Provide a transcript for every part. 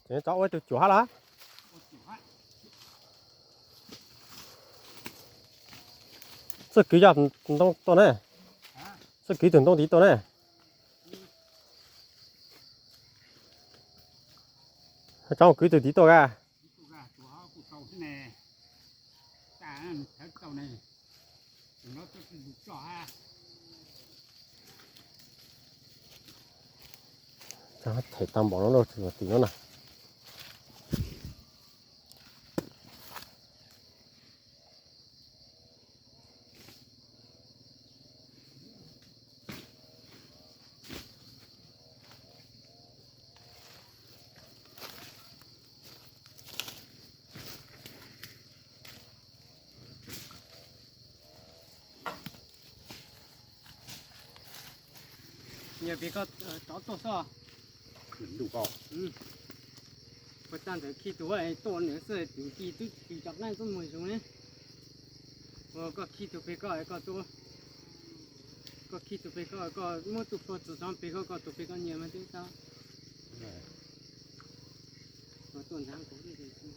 Ces tsov ua tus cuam hab los? Txoj kev yog ntoo tuaj ne. Txoj kev tus ntoo tid tuaj ne. Tsov kev tus tid tuaj a. Them tau npaum no tim no na. Nyias pem koj rov tuaj xwb. Puas tag ntawd khi tus tuaj nws xwb, tus ci twb tsis tso qeej tuaj mus zoo ne. Koj khi tus pem koj, koj tuaj, koj khi tus pem koj, koj muab tus puag txog pem koj, koj tus pem koj nyias mas twb tau. Tuaj ntxeev kuv.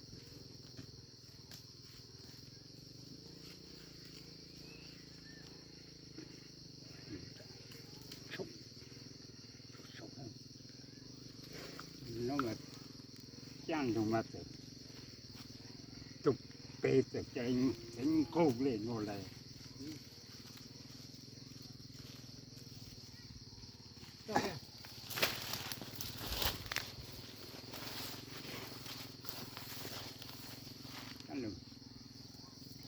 Caij nroog mas tus pem txawm ceev nqug li no lawm.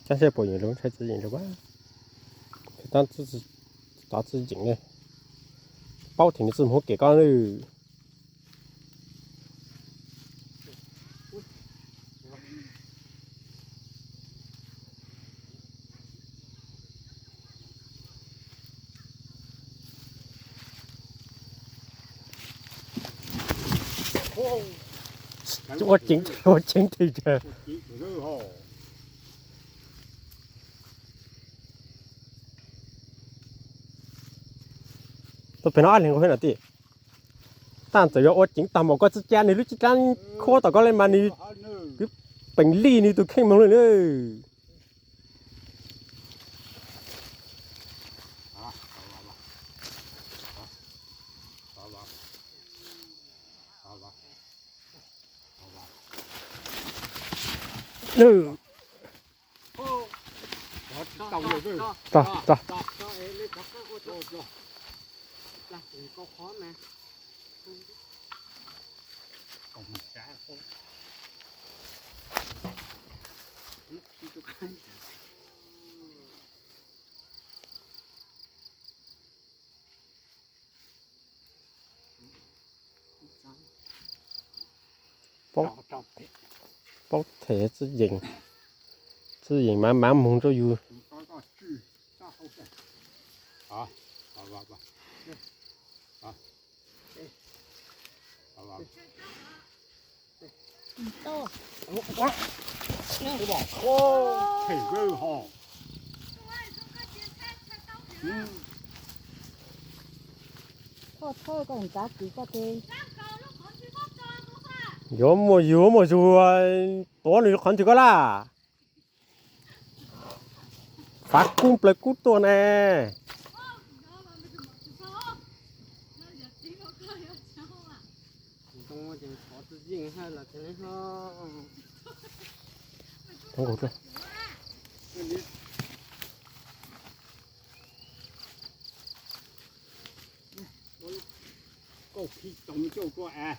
Cab seb puas yeem, ntshai tsis yeem lawm. Tov tsis yeem li. Paub them nws tsis mus ua kev koj lawm. Ua ceev, ua ceev twg. Tuaj pem no ab leeg nkaus no tij. Tab txawm yuav ua ceev tag npaum koj txoj cai nws lub caj dab khuab tom koj li mas nws twb peem lij nws tus kheej moog li na. Paub them txij yeem, txij yeem mav mav moog rau yus. Yuav muaj, yuav muaj zug tuav nws qhov twg koj laj. Fav kub nplawg kub tuaj ne. Koj khi tau cauj tuaj a.